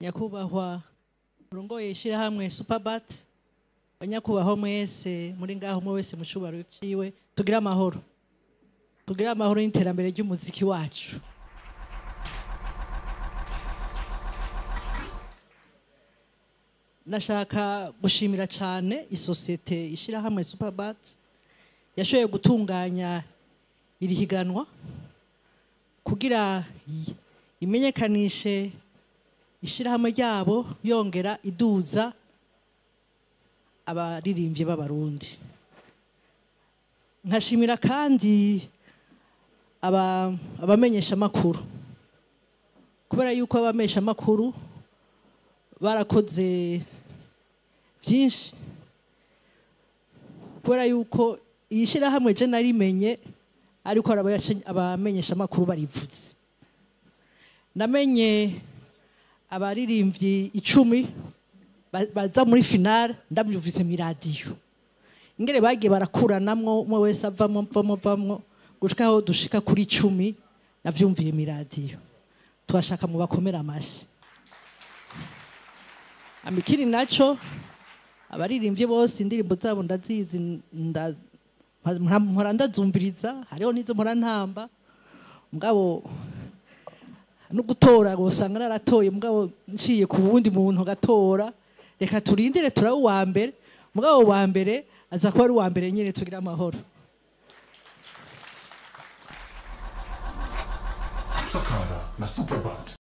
Nyakubahwa urongoye ishyirahamwe Superbat, banyakubahwa mwese muri ngaho, umwe wese mu cubahiro ciwe, tugire amahoro, tugire amahoro n'iterambere ry'umuziki wacu. Nashaka gushimira cyane isosiyete ishyirahamwe Superbat yashoboye gutunganya iri higanwa kugira imenyekanishe ishyirahamwe ryabo, yongera iduza abaririmbyi b'Abarundi. Nkashimira kandi abamenyesha makuru, kubera yuko abamenyesha makuru barakoze byinshi, kubera yuko iyi shyirahamwe je narimenye ariko abamenyesha makuru barivuze. Namenye abaririmbyi 10 baza muri finale ndabyumvise mu radio, ingere bagiye barakuranamwo, umwe wese avamwo vamwo vamwo gushika aho dushika kuri 10, navyumviye mu radio. Twashaka mu bakomera amashi. Amikiri naco abaririmbyi bose indirimbo zabo ndazizi, mpora ndazumviriza, hariho n'izo mpora ntamba, mugabo no gutora usanga naratoye, mugabo nciye ku wundi muntu gatora. Reka turindire turabe uwa mbere, mugabo uwa mbere aza kuba ari uwa mbere nyine, tugira amahoro. Sakara na Superbat.